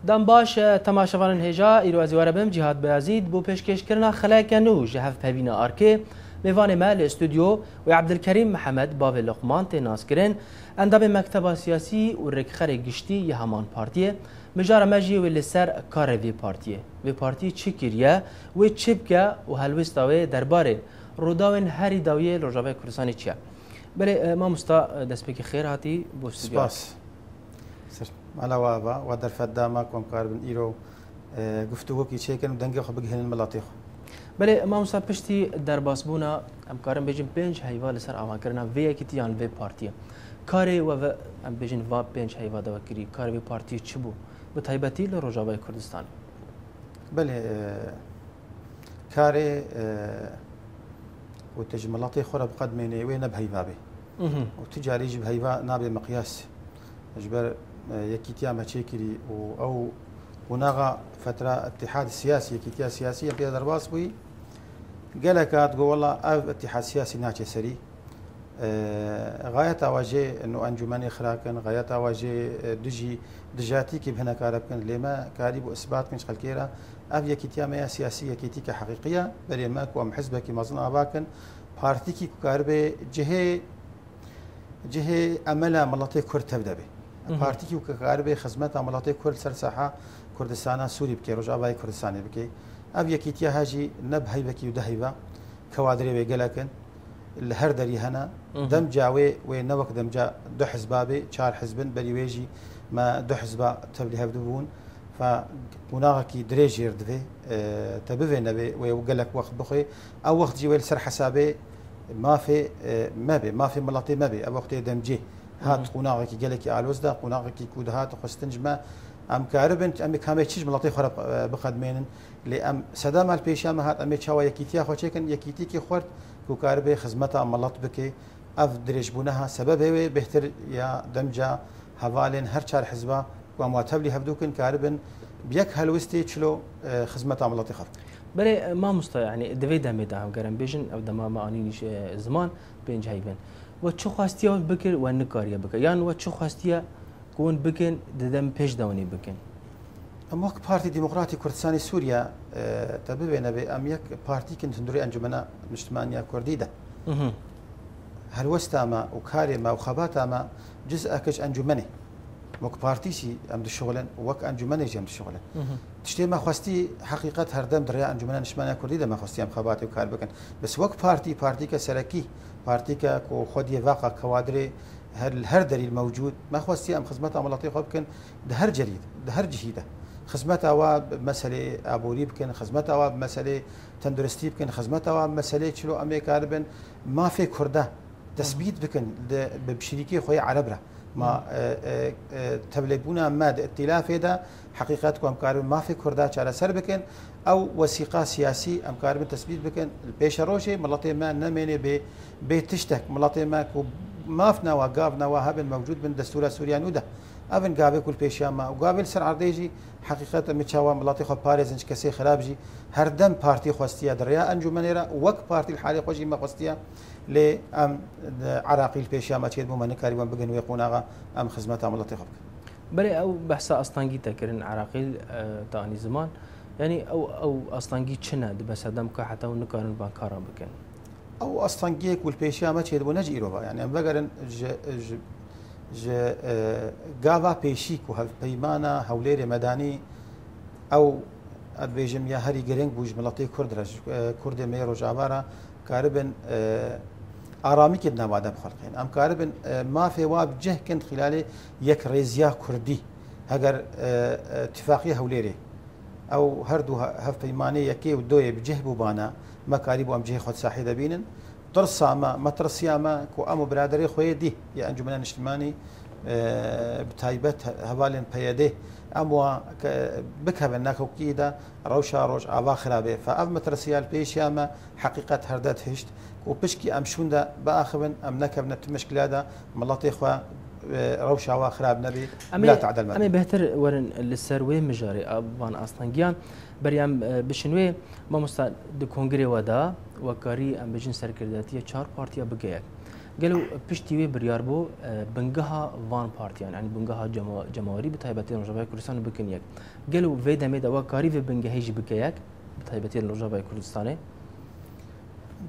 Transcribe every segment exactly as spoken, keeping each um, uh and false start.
Dem baş, e, temaşevanên hêja, îro ez ê we re bim, Cîhad Beyazîd, bo pêşkêşkirina xeleke nû ji Hevpeyvîna Arkê, mêvanê me li stûdyo wê Ebdilkerîm Mihemed, bavê Luqman tê naskirin, endamê Mekteba Siyasî û rêkxerê giştî yê heman partiyê. Mijara me jî wê li ser karê vê partiyê. Vê partiyê çi kiriye, wê çi bike û helwêsta wê derbarê rûdawên herî dawiyê li Rojavayê Kurdistanê çi ye? Belê, e, mamosta, e, destpêkê xêr hatî bo stûdyo. Spas. Ser mala we ava, we derfet da me ku em karibin îro, e, guftûgokî çêkin û dengê xwe bigihînin miletê xwe. Belê, mamosta, piştî derbasbûna, em karin bêjin pênc heyva li ser avankirina vê yekîtî yan vê partiyê. Karê we ve, em bêjin va pênc heyva de we kirî, karê vê partiyê çi bû? Bi taybetî li Rojavayê Kurdistanê. Belê, e, karê, e, ku tu ji miletê xwe re biqedmênê, wê ne bi heyva bê. Mhm. Û tu carî jî bi heyva nabe miqyas. Ji ber, e, yekîtiya me çêkirî û ew qonaxa fetra îtîhad siyasî, yekîtiya siyasî yê pê derbas bûyî. Gelek hat got, wela ev îtîhad siyasî naçe serî. E, xayeta we jê no encûmenê xira kin, xayeta we jê, e, dijî, dijatîkî bi hinekare bikin. Lê me karîbû isbat kin ji xelkê re. Ev yekîtiya me ya siyasî yekîtîke heqîqî ye. Berê me ku em hizbekî mezin ava kin, partîkî ku karibe cihê, cihê emela miletê Kurd tev de bê. Mhm. Partîkî ku karibe xizmeta miletê Kurd ser saha Kurdistana Sûrî bike, Rojavayê Kurdistanê bike. Ev yekîtiya he jî ne bi heyvekî û du heyva, kewadirê wê gelek in. Li her derî hene. Mhm. Demca wê, wê ne wek demca du hizba bê, çar hizb in, berî wê jî me du hizba tevlî hev dibûn. Fe qonaxekî dirêj jê re divê, e, te bivê nevê wê gelek wext bixwê. Ew wext jî wê li ser hesabê mafê, e, me bê, mafê miletê me bê. Ev wextê demcê hat. Mhm. Qonaxekî gelekî aloz de, qonaxekî ku dihat xwestin ji me, em karibin, em ê kamê çi ji miletê xwe re, e, biqedmênin. Lê em sedema li pêşiya me hat, em ê çawa yekîtiya xwe çêkin, yekîtîkî xurt ku karibe xizmeta milet bike. Ev dirêjbûneha sebebê wê bêhtir ya demca hevalên her çar hizba ku em wa tevlî hevdû kin karibin bi yek helwestê çilo, e, xizmeta miletê xwe bikin. Belê, e, mamosta, yanî di vê demê de em ger em bêjin, ev dema me anînî ji, e, ziman pênc heyvin. We çi xwestiye we bikir, we nikariye bike. Yan we çi xwestiye ku hûn bikin, di dem pêş de hûn ê bikin? Em wek Partî Demokratî Kurdistanê Sûriye, e, te bivê nevê, em yek partîkin hundirê Encûmena Niştimaniya Kurdî de. Mhm. Helwesta me û karê me û xebata me ciz'ek ji encûmenê. Wek partî jî em dişixulin û wek encûmenê jî em dişixulin. Mhm. Tiştê me xwestî heqîqet her dem di rêya Encûmena Niştimaniya Kurdî de me xwestî em xebatê û kar bikin. Bes wek partî, partîke serekî, partîke ku xwediyê vaqa kewadirê her, her derî mewcûd, me xwestiye em xizmeta miletê xwe bikin di her cerî de, di her cihî de. Xizmeta wa bi meselê aborî bikin, xizmeta wa bi meselê tenduristî bikin, xizmeta wa bi meselê çilo em ê karibin mafê Kurda tesbît bikin di, bi şirîkê xwe yê Ereb re. Ma, e, e, e, tevlêbûna me di îtîlafê de heqîqet ku em karibin mafê Kurda çareser bikin, ew wesîqa siyasî em karibin tesbît bikin. Li pêşerojê miletê me nemênê bê, bê tiştek. Miletê me ku maf newa, gav newa hebin, mewcûd bin destûra Sûriya nû de. Ev in gavê ku li pêşiya me û gavê li ser erdê jî heqîqet em ê çawa miletê xwe parêzin ji kesê xirab jî. Her dem partî xwestiye di rêya encûmenê re û wek partî li halê xwe jî me xwestiye. Lê em, e, Iraqî li pêşiya me çêdibû, me nikarîbû em bigin wê qonaxa, em xizmeta miletê xwe bikin. Belê, ew behsa astengî te kirin, Iraqî, e, te anî ziman. Yanî ew, ew astengî çi ne dibe sedem ka heta ew nikarin van kara bikin? Ew astengiyê ku li pêşiya me çêdibû ne ji îro ve. Yanî em vegerin ji, ji, ji, e, gava pêşî ku hevpeymana Hewlêrê me danî, ew, ez dibêjim, ya herî girîng bû ji miletê Kurd re, ji, e, Kurdê me yê Rojava re karibin, e, aramîkê di nava de bixelqin. Em karibin, e, mafê wa bi cih kin di xîlalê yekrêziya Kurdî. Heger, e, e, tifaqî Hewlêrê, ew her du he-, hevpeymanê yekê û doyê bi cih bûbana, me karîbû em cihê xwe di sahê de bînin. Tirsa me, metirsiya me ku em û biraderê xwe yê dî yê Encûmena Niştimanî, e, bi taybet he-, hevalên P Y D'ê, em wa ke-, bikevin nakokiyê de, rewşa Rojava xirab e. Fe ev metirsiya li pêşiya me heqîqet her de dihişt ku pişkî em şûn de biaxivin, em nekevine tu mişkila de, miletê xwe, e, rewşa wa xirab nebî, bila tadel me. Em ê bêhtir werin li ser wê mijarê a van astengiyan. Berî em, e, bişin wê, mamosta, di kongrê we de, we karî, em bêjin, serkirdatiya çar partiya bike yek. Gelo piştî wê biryar bû, e, bingeha van partiyan, yanî bingeha cema-, cemawerî bi taybetî Rojavayê Kurdistanê bikin yek. Gelo vê demê de we karî vê bingehê jî bike yek, bi taybetî Rojavayê Kurdistanê?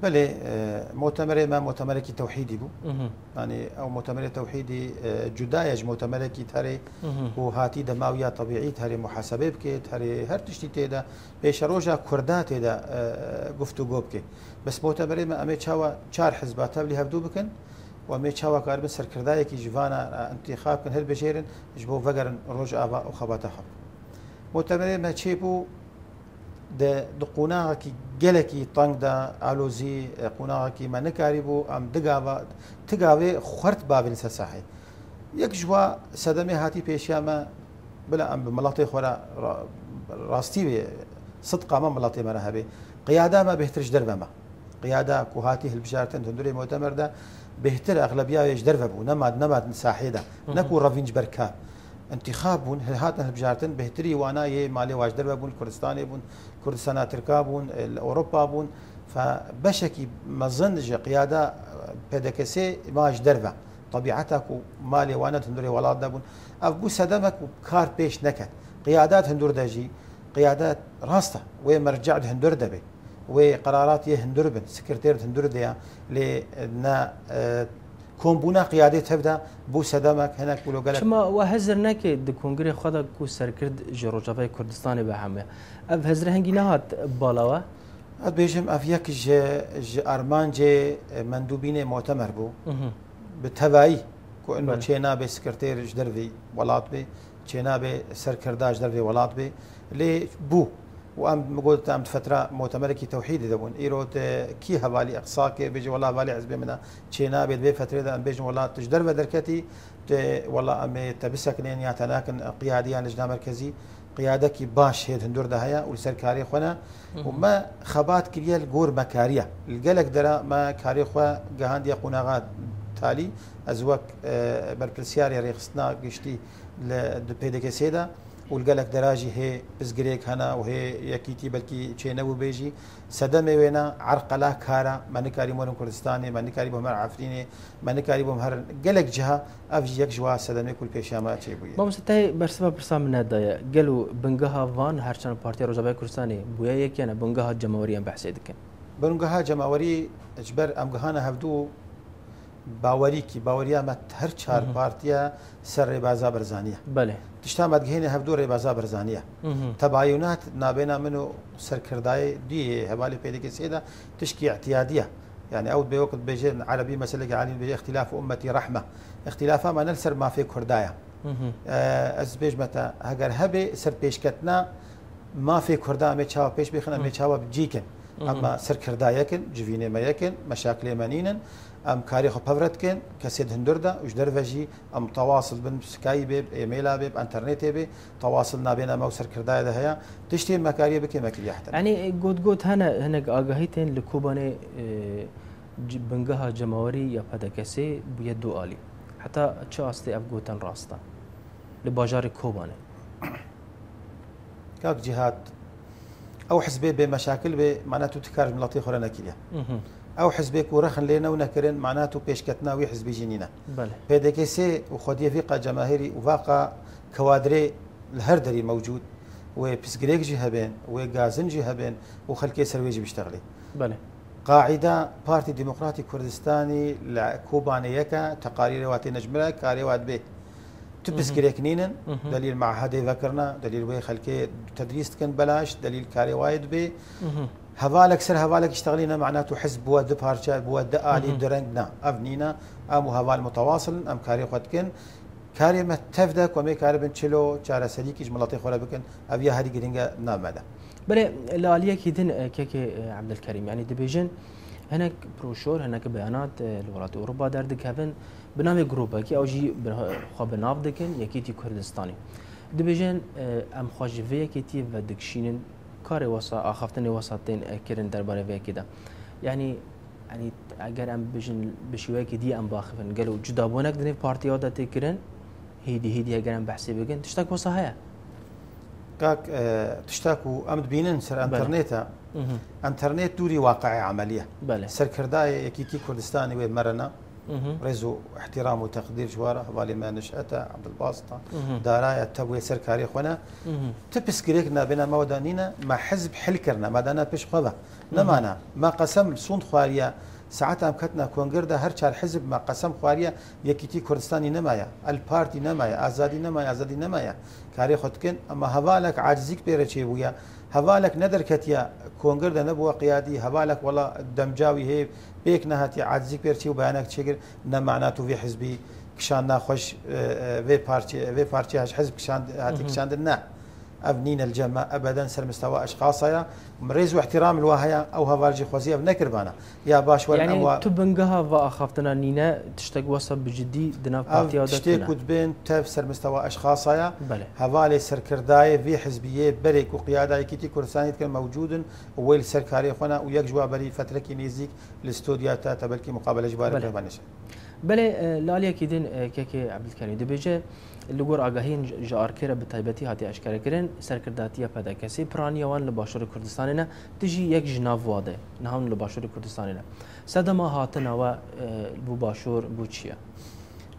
Belê, e, mutemerê me mutemerekî tewhîdî bû. Mhm. Yanî ew mutemerê tewhîdî, e, cuda ye ji mutemerekî terê Mhm. ku hatî dema wî ya tebîî terê muhasebê bike, terê her tiştî tê de pêşeroja Kurda tê de, e, guftûgo bike. Bes mutemerê me em ê çawa çar hizba tevlî hevdû bikin û em ê çawa karibin serkirdayekî ji vana, e, întîxab bikin, hilbijêrin, ji bo vegerin Rojava û xebata xwe. Mutemerê me çêbû di, di qonaxekî gelekî teng de, alozî, e, qonaxekî me nikarîbû, em digava, tigavê xurt bavên ser sahê. Yek ji wa sedemê hatî pêşiya me, bila em bi miletê xwe re ra-, rastî wê, sidqa me miletê me re hebe. Qiyada me bêhtir ji derve me. Qiyada ku hatî hilbijartin di hundirê mutemer de bêhtir exlebiya wê ji derve bû. Nema, nema di sahê de. Hı hı. Ne ku revîn ji ber ka. Întîxab bûn, hil-, hatin hilbijartin, bêhtirî wana yê malê wa ji derve bûn, li Kurdistanê bûn, Kurdistana Tirka bûn, li Ewropa bûn. Fe beşekî mezin ji qiyada P D K S'ê ma ji derve. Tebîeta ku malê wane di hundirê welat de bûn. Ev bû sedemek ku kar pêş neket. Qiyada di hundir de jî, qiyada rast e. Wê merce di hundir de be. Wê qerarat yê hundir bin. Sekreter di hundir de ya. Lê ne, e, kombûna qiyadê tev de bû sedemek hinek wilo gelek. Çima we hizir neke di kongirê xwe de ku serkirt ji Rojavayê Kurdistanê be heme? Ev hizir hingî nehat bala we? Ez bêjim, ev yek ji, ji armancê, e, mendûbînê mutemer bû. Mhm. Bi tevayî ku ino Belê. çênabe sekreter ji dervê welat bê, çênabe serkirda ji dervê welat bê. Lê bû. Û em, min got, em di fetra mutemerekî tewhîdê de bûn. Îro te kî hevalî Eqsa ke bêje, wela hevalê hizbê min e, çênabe, di vê fetrê de em bêjin, wela tu ji derve derketî, te, wela em ê te bisekinin ya te nakin qiyadî ya lijna merkezî. Qiyadekî baş hê di hundir de heye û li ser karê xwe ne. Û Mhm. me xebat kiriye li gor me kariye. Li gelek dera me karê xwe gehandiye qonaxa talî. Ez wek, e, berpirsiyarê rêxistina giştî li, di P D K S'ê de û li gelek dera jî hê pirsgirêk hene û hê yekîtî belkî çênebû bê jî. Sedemê wê ne, erqela kar e, me nikarî werin Kurdistanê, me nikarî bûm her Efrînê, me nikarî bûm her gelek ciha, ev jî yek ji wa sedemê ku li pêşiya me çêbûye. Mamoste, te bersiva pirsa min nedaye. Gelo bingeha van her çend partiya Rojavayê Kurdistanê bûye yek, yane bingeha cemawerî em behsê dikin? Bingeha cemawerî ji ber em gihane hevdû, bawerîkî, baweriya me her çar Hı hı. partiya ser rêbaza Barzanî ye. Belê. Tişta me digihêne hevdû rêbaza Barzanî ye. Hı hı. Tebayûnat nabêna min û serkirdayê duyê hevalê P D K S'ê de tişkî îtiyadî ye. Yani ew bê wekî dibêje, erebî meselekî alî dibêje, îxtilaf ummetî rehme. Îxtilafa me ne li ser mafê Kurda ye. Hı hı. E, ez dibêjme te, heger hebe ser pêşketina mafê Kurda em ê çawa pêş bêxin, em ê Hı. çawa bi cî kin. Hı hı. Em serkirda yek in, civînê me yek in, meşakilê me nîn in. Em karê xwe pevre dikin, kesê di hundir de û ji derve jî em tewasil bin, bi Skype bê, bi emaila bê, bi enternetê bê, tewasil nabêna me û serkirdayê de heye. Tiştê me kariye bike, me kiriye heta. Yanî, e, got got hene, hinek agahî tên li Kobanê, e, c-, bingeha cemawerî ya P D K S'ê bûye du alî. Heta çi astê ev gotin rast e? Li bajarê Kobanê. Kak Cîhad, ew hizbê bê meşakil bê, mana tu tikar ji miletê xwe re nekiriye. Mhm. Ew hizbê ku rexin lê new nekirin, mana tu pêşketina wî hizbî jî nîne. Belê. P D K S û xwediyê vî qa cemahêrî û vaqa kewadrê li her derî mewcûd, wê pirsgirêk jî hebên, wê gazin jî hebên û xelkê ser wê jî biştexilî. Belê. Qaîda Partî Demokratî Kurdistanî li Kobanê yeke, teqarîrê wa têne ji min re, karê wa dibê. Tu Mhm. pirsgirêk nînin, Mhm. delîl mahedê vekirina, delîl wê xelkê tedrîs dikin belaş, delîl karê wayê dibê. Mhm. Hevalek ser hevalek iştexilî ne, mana tu hizb bûwe du parça, bûwe du alî, Mhm. du reng, na. Ev nîne, em û heval mutewasıl in, em karê xwe dikin. Karê me tev de ku em ê karibin çilo çareserîkî ji miletê xwe re bikin, ev ya herî giring e nav me de. Belê, li aliyekî din, e, kekê, e, Ebdilkerîm, yanî dibêjin, hinek broşor, hinek beyanat, e, li welatê Ewropa derdikevin, bi navê grûpekî, ew jî bi xwe bi nav dikin, Yekîtî Kurdistanê. Dibêjin, e, em xwe ji vê yekîtiyê vedikişînin, karê wesa, axaftinê wesa tên, e, kirin derbarê vê yekê de. Yanî, Yanî, eger em bijin, bi şêweyekî dî em baxivin, gelo cudabûnek di nêv partiya de tê kirin, hêdî hêdî eger em behsê bikin, tiştek wisa heye? Kak, e, tişta ku em dibînin ser Belê. enterneta, Mhm. enternet dûrî waqiê emelî ye. Belê. Serkirdayê Yekîtî Kurdistanê wê merina, Mhm. Rêz û ihtiram û teqdîr ji we re, hevalê me Neşet e, Abdulbasit e, Mhm. Dara ye, tevê ser karê xwe ne. Mhm. Ti pirsgirêk nabêna me weda nîne, me hizb hil kirine, me dana pêş xwe ve. Mhm. Nemana, me qesem sûnd xwariye, saeta em ketine kongir de her çar hizb me qesem xwariye, Yekîtî Kurdistanî nemaye, El Partî nemaye, Azadî nemaye, Azadî nemaye. Karê xwe dikin, ema hevalek acizîk pê re çêbûye. Hevalek ne derketiye, kongir de nebûye qiyadî, hevalek wela demca wî hê pêk nehatiye, acizîk pê re çêbû, beyanek çêkir, ne mana tu vê hizbî kişandina xwe ji, e, e, vê parçê, vê parçê ji hizb kişand-, hatiye Mhm. kişandin, ne. Ev nîne li cem me, ebeden ser mistewa eşxasa ye. Rêz û ihtiram li we heye, ew heval jî xwezî ev nekiribana. Ya baş werin em Yanî wa tu bingeha va axaftina nîne, tiştek wesa bi cidî di nav Ev partiya de tiştê tune. ku dibên tev ser mistewa eşxasa ye. Belê. Hevalê serkirdayê vê hizbiyê berê ku qiyada Yekîtî Kurdistanê dikin mewcûd in û wê li ser karê xwe ne û yek ji wa berî fetrekî nêzîk li stûdya te, te belkî muqabele ji barê Belê. pê benişe. Belê, e, li aliyekî din, e, kekê Ebdulkerîm dibêje, li gor agahiyên ji, ji arkê re bi taybetî hatiye eşkerekirin, serkirdatiya P D K'ê piraniya wan li Başûrê Kurdistanê ne, tu jî yek ji nav wa de, niha hûn li Başûrê Kurdistanê ne. Sedema hatina we, e, bo Başûr, bo çi ye?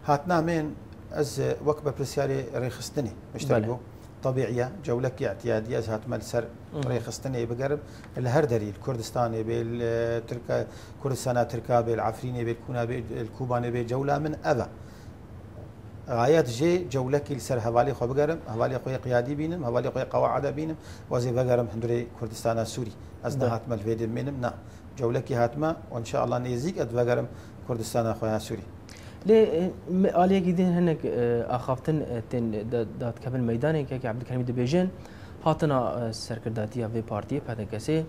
Hatina min, ez, e, wek berpirsiyarê rêxistinê mişter Belê. bû. Tebîî ye, cewlekî îtiyadî ye, ez hatime li ser Mhm. rêxistinê bigerim. Li her derî, li Kurdistanê bê, li Tirka-, Kurdistana Tirka bê, li Efrînê bê, li Kûna bê, li Kobanê bê, cewla min ev e. Xayet jê cewlekî li ser hevalê xwe bigerim, hevalê xwe yê qiyadî bînim, hevalê xwe yê qewaide bînim, û ez ê vegerim hundirê Kurdistana Sûrî. Ez Belê. nehatime li vê dê bimînim, na. Cewlekî hatime û înşeallah nêzîk ez vegerim Kurdistana xwe ya Sûrî. Lê, e, me aliyekî din hinek, e, axaftin, e, tên da-, dadikevin meydanê, kekê Ebdulkerîmî dibêjin, hatina, e, serkirdatiya vê partiyê P D K'ê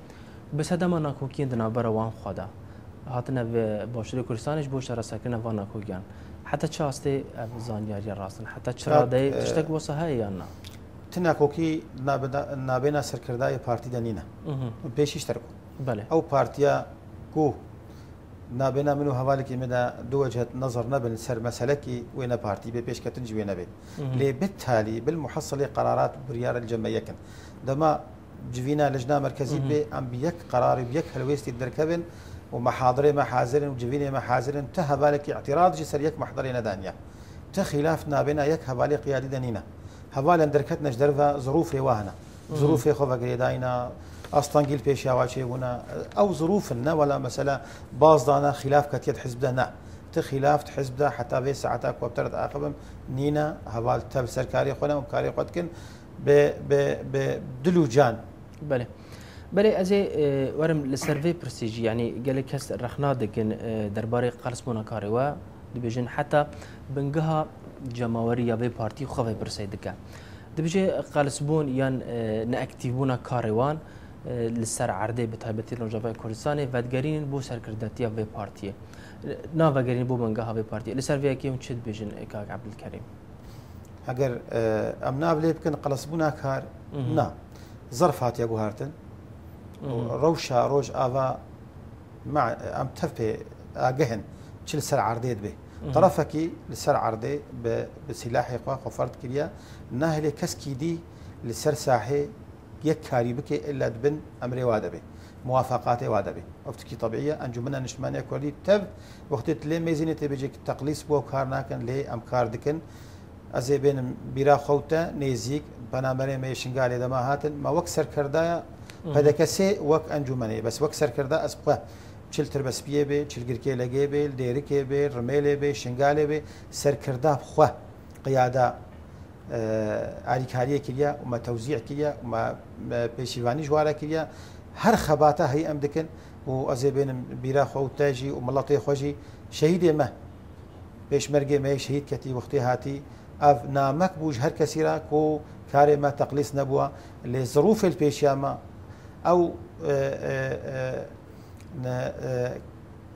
bi sedema nakokiyên di navbera wan xwe de. Hatine vê Başûrê Kurdistanê ji bo çareserkirina van nakokiyan. Heta çi astê ev zanyariya rast in? Heta çi Kat, radeyê e, tiştek wisa heye yan na? Ti nakokî nabêna, nabêna serkirdayê partî de nîne. Mhm. Pêşî ji ter ku. Belê. Ew partiya ku nabêna min û hevalekî min de du wechet nezir nebin li ser meselekî wê ne partî bê, pêşketin jî wê nebê. Mhm. Lê bittalî, bilmuhesilê qerarat û biryar li cem me yek in. Dema civîna Lijna Merkezî Mhm. bê, em bi yek qerarê, bi yek helwêstî derkevin û mehadirê me hazir in û civînê me hazir in, ti hevalekî îtîraz jî ser yek mehderê nedaniye. Ti xîlaf nabêna yek hevalê qiyadî de nîne. Hevalên derketine ji derve zirûfê wa hene. Mhm. Zirûfê xwe vegirêdayîne, astengî li pêşiya wa çêbûne. Ew zirûf in, ne wela mesela baz dane, xîlaf ketiye di hizb de, ne. Ti xîlaf di hizb de heta vê saeta ku em te re diaxivim nîne, heval tev ser karê xwe ne û karê xwe dikin bi, bi, bi dil û can. Belê. Belê, ez ê, e, werim li ser vê pirsê jî, yanî gelek kes rexna dikin, e, derbarê qelsbûna karê we, dibêjin heta bingeha cemawerî ya vê partî xwe vê pirsê dike. Dibêje qelsbûn yan, e, neaktîvbûna karê wan, e, li ser erdê, bi taybetî li Rojavayê Kurdistanê, vedigerînin bo serkirdatiya vê partiyê. E, navegerînin bo bingeha vê partiyê. Li ser vê yekê hûn çi dibêjin, e, kak Ebdulkerîm? Heger, e, em nav lê bikin qelesbûna kar, Mhm. na. Zerf hatiye guhartin. Mhm. Û rewşa rojava me, em tev pê ageh in çi li ser erdê dibe. Mhm. Terefekî li ser erdê bi, bi sîlahê xwe xwe ferd kiriye. Nahêlê keskî dî li ser sahê yek karî bike, illa di bin emrê wa de be, muwafaqatê wa de be. Ev tikî tebîî ye. Encûmena Niştimaniya Kurdî tev wextê tu lê mêzînê tê bêjê ki teqlîs bû, ew kar nakin, lê em kar dikin. Ez ê bênim bîra xwe û te nêzîk, penaberê me yê Şingalê dema hatin, me wek serkerdaya Mhm. P D K S wek encûmenê, bes wek serkerda ez xwe çi li Tirbespiyê bê, çi li Girkê Legê bê, li Dêrikê bê, Rimêlê bê, Şingalê bê, serkerda bi xwe qiyada e, alîkariyê kiriye û me tewzî kiriye û me, me pêşîvanî ji wan re kiriye. Her xebata heyî em dikin û ez ê bênim bîra xwe û te jî û miletê xwe jî şehîdê me, pêşmergê me yê şehîd ketî wextê hatî. Ev namek bû ji her kesî re ku karê me teqlîs nebûye. Lê zirûfê li pêşiya me ew, e, e, e, Ne, e,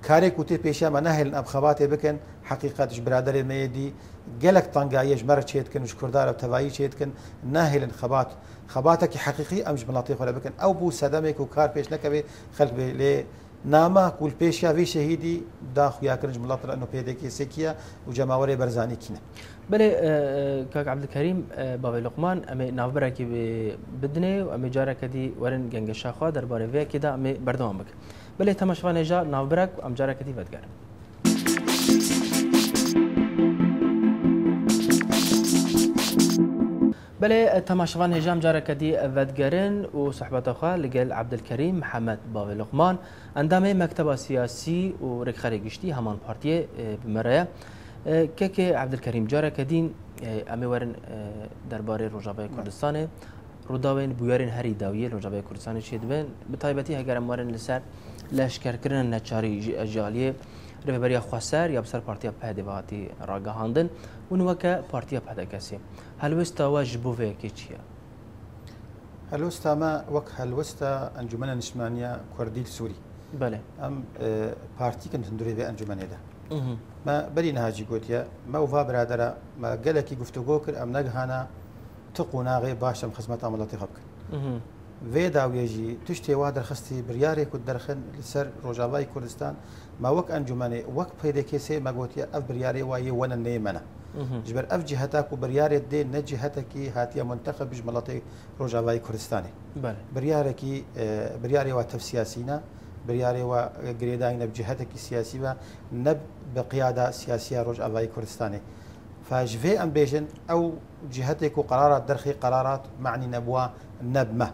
karê ku tê pêşiya me nehêlin em xebatê bikin, heqîqet ji biraderê me yê dî gelek tengayiyê ji me re çê dikin û ji Kurda re bi tevayî çê dikin, nehêlin xebat, xebatekî heqîqî em ji miletê xwe re bikin. Ew bû sedemê ku kar pêş nekeve, xelk bê lê nama ku li pêşiya vî şehîdî da xuyakirin ji milet re ino P D K S kî ye û Cemawerê Barzanî kî ne. Belê, e, e, kak Ebdulkerîm, e, bavê Luqman, em ê navberekî bi-, bidinê û em ê careke dî werin gengeşa xwe derbarê vê yekê de em ê berdewam bikin. Belê, temaşevanê ja navberek û em careke dî vedigerin. Belê, temaşevan hêja em careke dî vedigerin û sohbeta xwe li gel Ebdilkerîm Mihemed Bavê Luqman, endamê Mekteba Siyasî û Rêkxerê Giştî heman partiyê, e, bi me re ye. E, kekê Ebdilkerîm, careke dîn, e, em ê werin, e, derbarê Rojavayê Kurdistanê, rûdawên bûyerên herî dawiyê li Rojavayê Kurdistanê çêdibin. Bi taybetî heger em werin li ser leşkerkirina neçarî ji, ji aliyê Rêveberiya Xweser ya bi ser Partiya P D ve hatî ragihandin û weke Partiya P D K S. Helwesta we ji bo vê yekê çi ye? Helwesta me wek helwesta Encûmena Niştimaniya Kurdî li Sûrî. Belê. Em, e, partîk in di hundirê vê encûmenê de. Mhm. Me berî niha jî gotiye, me û va biradera me gelekî guftûgo kir, em negihana tu qonaxê baş em xizmeta miletê xwe bikin. Mhm. Vê dawiyê jî tiştê wa derxistî, biryarê ku derxin li ser Rojavayê Kurdistan, me wek encûmenê, wek P D K S me gotiye, ev biryarê wa yê we ne, neyê me ne. Mhm. Ji ber ev ciheta ku biryarê dê ne cihetekî hatiye muntexib ji miletê Rojavayê Kurdistanê. Belê. Biryarekî, e, biryarê wa tev siyasî ne, biryarê wa, e, girêdayî ne bi cihetekî siyasî ve, ne bi qiyada siyasî ya Rojavayê Kurdistanê. Fe ji vê em bêjin, ew cihetê ku qerarat derxî qerarat, manî ne bi wa, ne bi me.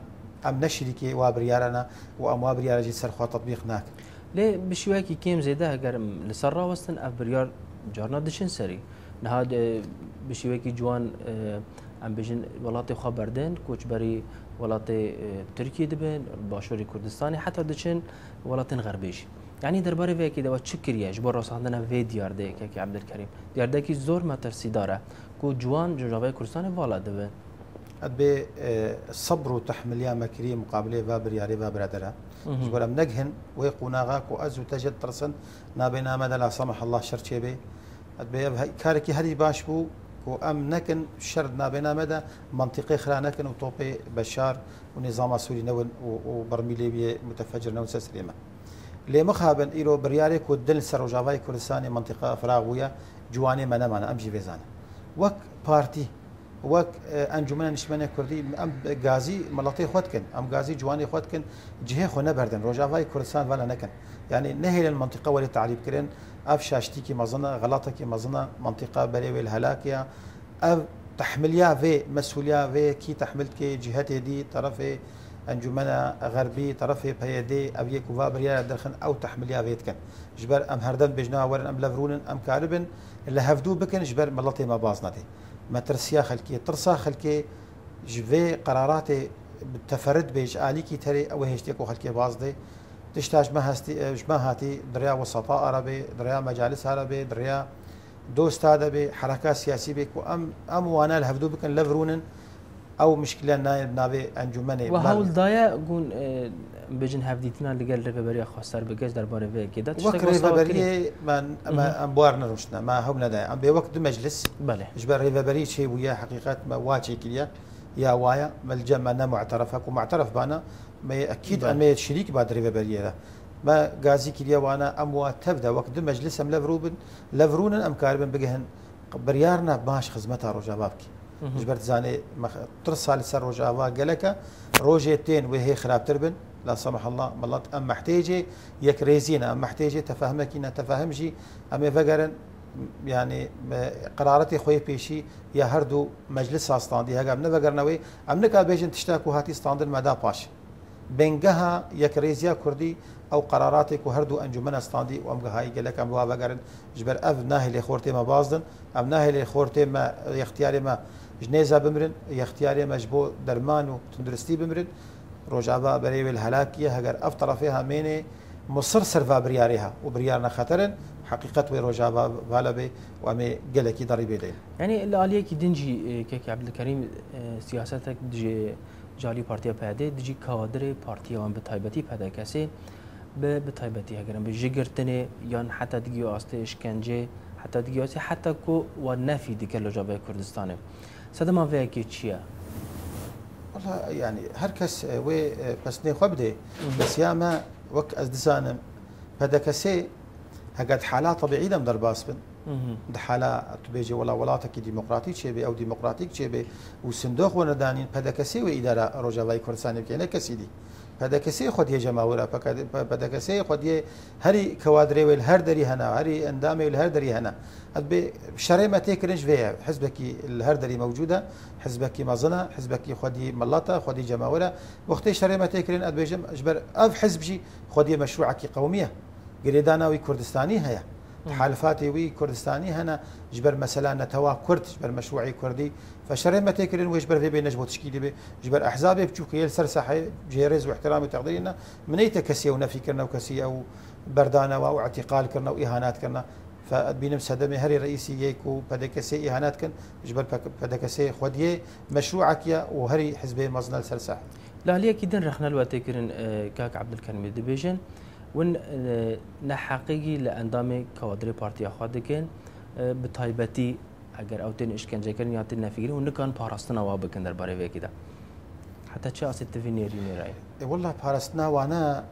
Em ne şirîkê wa biryara ne û em wa biryara jî ser xwe tetbîq nakin. Lê bi şêweyekî kêm zêde heger em li ser rawestin, ev biryar carna diçin serî. Niha de bi şêweyekî ciwan, e, em bêjin welatê xwe berdin, koçberî welatê, e, Tirkiyê dibin, başûrê Kurdistanê, heta diçin welatên xerbê jî. Yanî derbarê vê yekê de we çi kiriye ji bo rasandina vê diyardeyê, kekê Ebdilkerîm? Diyardekî zor metirsîdar e ku ciwan ji Rojavayê Kurdistanê vala dibin. Ev bê, e, sebr û tehmiliya me kiriye muqabilê va biryarê va biradera. Mhm. Ji bo em negihin wê qonaxa ku ez û te jê ditirsin, nabêna me de la samahallah şer çêbê. Ev bê ev he-, karekî herî baş bû ku em nekin şer nabêna me de, mentiqê xira nekin û topê Beşar û nîzama Sûrî newin û, û bermîlê wî yê mutefecir newin ser serê me. Lê mixabin îro biryarê ku din li ser Rojavayê Kurdistanê mentiqa firaq bûye, ciwanê me nemane, em jî vê zanin. Wek partî, wek, e, Encûmena Niştimanê Kurdî, em gazî miletê xwe dikin, em gazî ciwanê xwe dikin, cihê xwe neberdin, Rojavayê Kurdistan vala nekin. Yanî nehêlin mentiqa were tarîb kirin, ev şaştîkî mezin e, xelatekî mezin e, mentiqa berê wê li helakê ye. Ev tehmiliya vê, mesûliya vê kî tehmil dike? Cihetê dî, terefê Encûmena Xerbî, terefê P Y D, ev yê ku va biryara derxin, ew tehmiliya vê dikin. Ji ber em herdem dibêjin, werin em lev rûnin, em karibin li hevdû bikin, ji ber miletê me baz nedê. Metirsiya xelkê, tirsa xelkê ji vê qeraratê bi teferit bê, ji alîkî terê, ew ê hêştê ku xelkê baz dê. Tişta ji me hestî, ji me hatî, di rêya wesata ara bê, di rêya mecalis ara bê, di rêya dosta de bê, hereka siyasî bê ku em, em wana li hevdû bikin, lev rûnin, ew mişkîle nayê navê encûmenê. We hewl daye ku, e, bêjin hevdîtina li gel Rêveberiya Xweser bike ji derbarê vê yekê de? Wek tiştek wesa rêveberiyê kirin? Me, me, Mhm. em bi war nerûştine, me hewl nedaye. Em bê wek du meclis, Belê. Ji ber rêveberî çêbûye, heqîqet me wa çêkiriye, ya waya, me li cem me ne mu'teref e, ku mu'teref bana, me yê ekîd Belê. Em ê şirîk ba di rêveberiyê de. Me gazî kiriye wana, em wa tev de wek du meclis em lev rû bin, lev rûnin, em karibin bigihin biryarna baş xizmeta Rojava bike. Mhm. Ji ber dizanê me tirsa li ser Rojava gelek e, rojê tên wê hê xirabtir bin. La samahallah, milet em mehtêcê yekrêziyê ne, em mehtêcê tefahimekî ne, tefahim jî em ê vegerin, yanî, me qeraretê xwe yê pêşî ya her du meclisa standî, hege em nevegerine wê, em nika bêjin tişta ku hatî standin me da paş. Bingeha yekrêziya Kurdî ew qeraratê ku her du encûmena standî û em gihayî gelek em bi wa vegerin, ji ber ev nahêlê xortê me bazdin, em nahêlê xortê me, yextiyarê me ji nêza bimirin, yextiyarê me ji bo derman û tunduristî bimirin. Rojava berê wê li helakî ye, heger ev terefê ha mênê musir ser va biryarê ha û biryarna xeter in, heqîqet wê Rojava vala bê û em ê gelekî derî bê deyin. Yanî li aliyekî din jî, e, kek Ebdilkerîm, e, siyasetek dijî ji alî Partiya P D, dijî kadirê partiya wan, bi taybetî P D K S'ê, bi, bi taybetî heger em bi ji girtinê yan heta digiyo astê işkencê, heta digiyo astê, heta ku wan nefî dike li Rojavayê Kurdistanê. Sedema vê yekê çi ye? Wala, yanî, her kes, e, wê, e, pesnê xwe bidê. Hı hı. Bes ya me, wek ez dizanim, P D K S, heger di hala tebîî de em derbas bin, Hı hı. di hala tu bêjî, wela, welatekî demokratîk çêbê, ew demokratîk çêbê û sindoq wene danîn, P D K S wê îdara Rojavayê Kurdistanê bike, ne kesî dî. P D K S xwediyê cemawira, P D K S xwediyê herî kewadrê wê li her derî hene, herî endamê wê li her derî hene. Ez bê şerê me tê kirin ji vê ye. Hizbekî li her derî mewcûd e, hizbekî mezin e, hizbekî xwedî milet e, xwedî cemawir e. Wextê şerê me tê kirin, ez dibêjim, ji ber ev hizb jî xwediyê meşrûekî qewmî ye. Girêdana wî Kurdistanî heye. Tehalifatê wî Kurdistanî hene ji ber mesela netewa Kurd, ji ber meşrûeyê Kurdî. Fe şerê me tê kirin, wê ji ber vê bêne ji bo tişkîlî bê. Ji ber ehzabê biçûk yê li ser saheyê cihê rêz û ihtiram û teqdîrê ne. Min neyte kesî ew nefî kirine û kesî ew berdane wa û îtîqal kirine û îhanet kirine. Fe ez dibînim sedemê herî reîsî yê ku P D K S îhanet kin, ji ber P D K S xwediyê meşrûekî ye û herî hizbê mezin e li ser saheyê. Li aliyekî din rexne li we tê kirin, e, kak Ebdulkerimê dibêjin, win, e, neheqîgî li endamê kawadrê partiya xwe dikin, e, bi taybetî eger ew tên îşkencekirin ya tên nefîkirin, hûn nikarin parastina wa bikin derbarê vê yekê de. Heta çi astê tu vî nêrînê re yî? E, wela parastina wana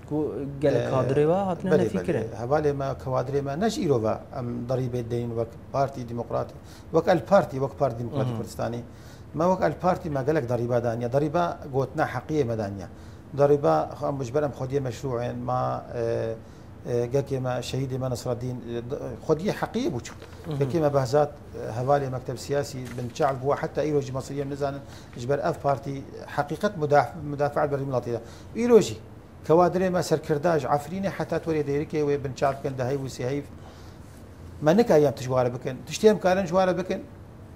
Ku gelek, e, kadirê we hatine belê, nefîkirin. Belê. Hevalê me, kawadrê me, ne ji îro ve em derîbê deyin wek Partî Demokratî, wek El Partî, wek Partî Demokratî Kurdistanî. Me wek El Partî me gelek derîba daniye. Derîba gotina heqiyê me daniye. Derîba xwe em ji ber em xwediyê meşrû in, ma, e, e, gekê me, şehîdê me Nasreddîn, e, d-, xwediyê heqiyê bû çû. Gekê me Behzat, e, hevalê mekteb siyasî, bin çal bû, heta îro jî Mesiriyê em nizanin, ji ber ev partî heqîqet mudaf-, mudafaa berî miletî de. Îro jî Kewadirê me serkirda ji Efrînê heta Torê Dêrikê wê binçav bikin, di heyv û sê heyv. Me nikariye em tişt ji ware bikin. Tiştê em karin ji ware bikin,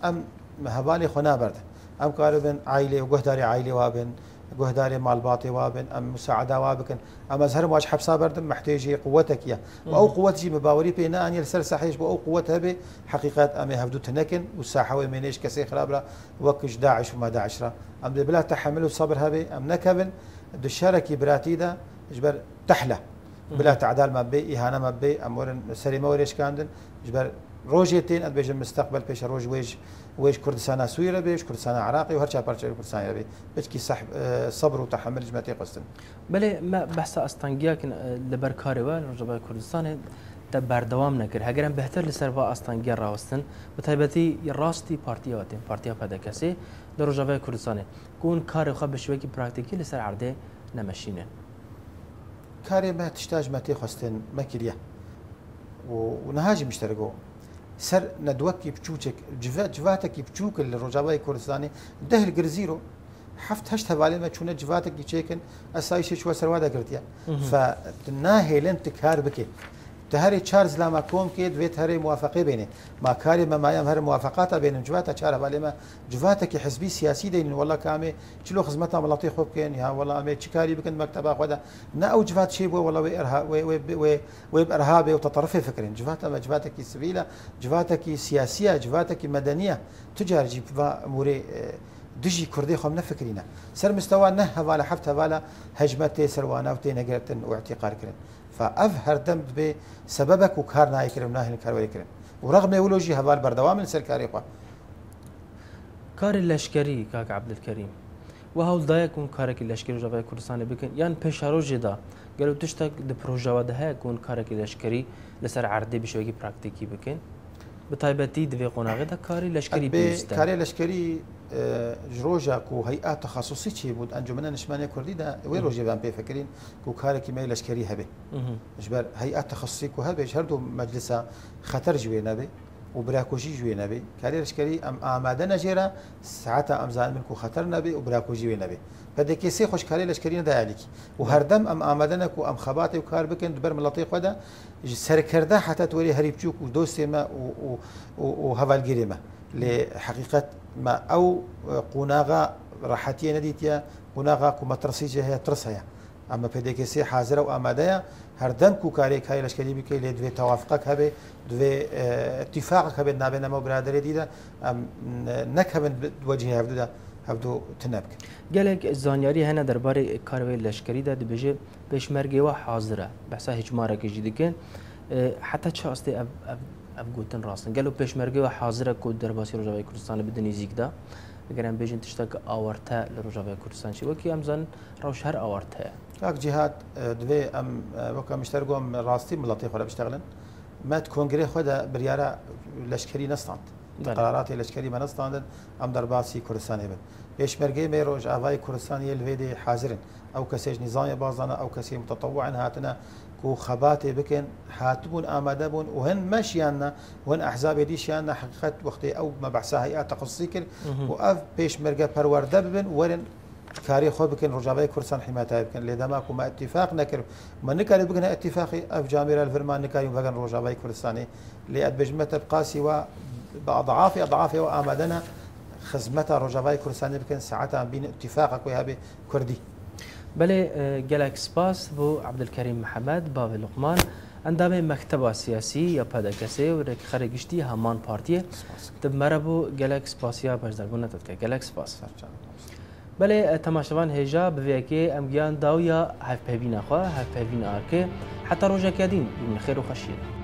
em hevalê xwe naberdin. Em karibin aîlê û guhdarê aîlê wa bin, guhdarê malbatê wa bin, em musaeda wa bikin. Em ez herim wa ji hepsa berdim, mehtêjê quwetekî ye. Û ew quwet jî bi bawerî pê neaniye li ser saheyê ji bo ew quwet hebe, heqîqet em ê hevdû tune kin û sahe wê mênê ji kesê xirab re, wek ji DAIŞ û ma DAIŞ re. Em dê bila tehemil û sebir hebe, em nekevin di şerekî biratî de, ji ber tehle. Bila tedal me bê, îhane me bê, em werin serê me werê şikandin. Ji ber rojê tên, ez dibêjim misteqbel pêşe roj wê ji, wê ji Kurdistana Sûrî re bê, ji Kurdistana Iraqê û her çar parçeyên Kurdistanê re bê. Piçkî seh-, e, sebr û tehemil ji me tê xwestin. Belê me behsa astangiya kin, e, li ber karê we li Rojavayê Kurdistanê te berdewam nekir. Heger em bêhtir li ser va astangiya rawestin, bi taybetî rastî partiya we tên, partiya P D K S'ê li Rojavayê Kurdistanê, ku hûn karê xwe bi şêwekî praktîkî li ser erdê nemeşînin. Karê me tişta ji me tê xwestin me kiriye. Û, û niha jî min ji te re got. Ser nedwekî biçûçek, cive-, civatekî biçûk li Rojavayê Kurdistanê deh li gir zîro, heft heşt hevalê me çûne civatekî çêkin, esayîşê çûye ser wa de girtiye. Fe tu nahêlin tu kar bikê. Tu herê çar zilama kom kê, divê tu herê muwafeqê bênê. Ma karê me maye em herê muwafeqata bênin, civata çar hevalê me civatekî hizbî siyasî deynin, wela ka em ê çilo xizmeta miletê xwe bikin, ya wela em ê çi karî bikin mekteba xwe de. Ne ew civat çê bûye, wela wê irha-, wê, wê, wê, wê bi irhabê û teterifê fikirin. Civata me civatekî sivîl e, civatekî siyasî ye, civatekî medenî ye. Tu car jî va mûrê, e, dijî Kurdê xwe em nefikirîne. Ser mistewa neh hevala, heft hevala hejmet tê ser wana û têne girtin û îtîqal kirin. Fa ev herdem dibê sebebek û kar nayê kirin û nahêlin karwerê kirin. Û rexmê wilo jî heval berdewam in li ser karê xwe. Karê leşkerî, kak Ebdilkerîm, we hewl daye ku hûn karekî leşkerî Rojavayê Kurdistanê bikin? Yan pêşerojê de gelo tiştek di projeya we de heye ku hûn karekî leşkerî li ser erdê bi şêwekî praktîkî bikin? Bi taybetî di vê qonaxê de karê leşkerî Bê pêwîst e. Karê leşkerî, e, ji roja ku hey'a texasusî çêbû di Encûmena Niştimanî ya Kurdî de, wê Hı. rojê ve em pê fikirîn ku karekî me yê leşkerî hebe. Hı hı. Ji ber hey'a texasusî ku hebe, ji her du meclisa xeter ji wê nebe û birakujî ji wê nebe. Karê leşkerî em amade ne jê re, saeta em zanibin ku xeter nebe û birakujî wê nebe. P D K S xwe ji karê leşkerî nedaye alîkî. Û Ne. herdem em amade ne ku em xebatê û kar bikin di ber miletê xwe de, ji serkerde heta tu werî herî biçûk û dostê me û, û, û, û hevalgirê me. Lê heqîqet me ew, e, qonaxa rehetiyê nedîtiye, qonaxa ku metirsî jê heye, tirs heye. Ama P D K S hazir e û amade ye. Her dem ku karê karê leşkerî bike, lê divê tewafqek hebe, divê, e, îtîfaqek hebe di navê me û biraderê dî de, em ne-, nekevin bi, di wecihê hevdû de, hevdû tune bikin. Gelek zanyarî hene derbarê karê wê leşkerî de, dibêje, pêşmergê we hazir e. Behsa hêçmarekê jî dikin. E, heta çi astê ev, ev, ev gotin rast in? Gelo pêşmergê we hazir e ku derbasî Rojavayê Kurdistanê bide nêzîk de? Eger em bêjin tiştek awarte li Rojavayê Kurdistanê çi? Wekî em zanin rewş her awarte ye. Kak Cîhad, e, divê em, e, wek em ji te re got, em rastî miletê xwe re biştexilin. Me di kongrê xwe de biryara leşkerî nestand. Belê. Qeraratê leşkerî me nestandin, em derbasî Kurdistanê bin. Pêşmergeyê me Rojavayê Kurdistanê yê li vê dê hazir in. Ew kesê ji nîzamê baz dane, ew kesê mutetewî in hatine ku xebatê bikin, hatibûn, amade bûn û hin me şiyanine, û hin ehzabê dî şiyanine, heqîqet wextê ew me behsa hey'a texsisî kir Mhm. û ev pêşmerge perwerde bibin, werin karê xwe bikin, Rojavayê Kurdistan hîmayetê bikin. Lê dema ku me îtîfaq nekir, me nikarî bigihine îtîfaqê, ev camêra li vir me nikarî vegerin Rojavayê Kurdistanê. Lê ez dibêjim me te bi qasî we, bi edafê, edafê we amade ne xizmeta Rojavayê Kurdistanê bikin, saeta em bînin îtîfaqek wê hebe kurdî. Belê, e, gelek spas bo Ebdulkerîm Mihemed, bavê Luqman, endamê Mekteba Siyasî ya P D K S'ê û rêkxerê giştî heman partiyê. Spas. Tu bi me re bû, gelek spasiya beşdarbûna te dike. Gelek spas. Ser çavan. Belê, e, temaşevan hêja, bi vê yekê em gihan dawiya hevpeyvîna xwe, hevpeyvîna arkê. Heta rojeke din, bimînin xêr û xweşiyê de.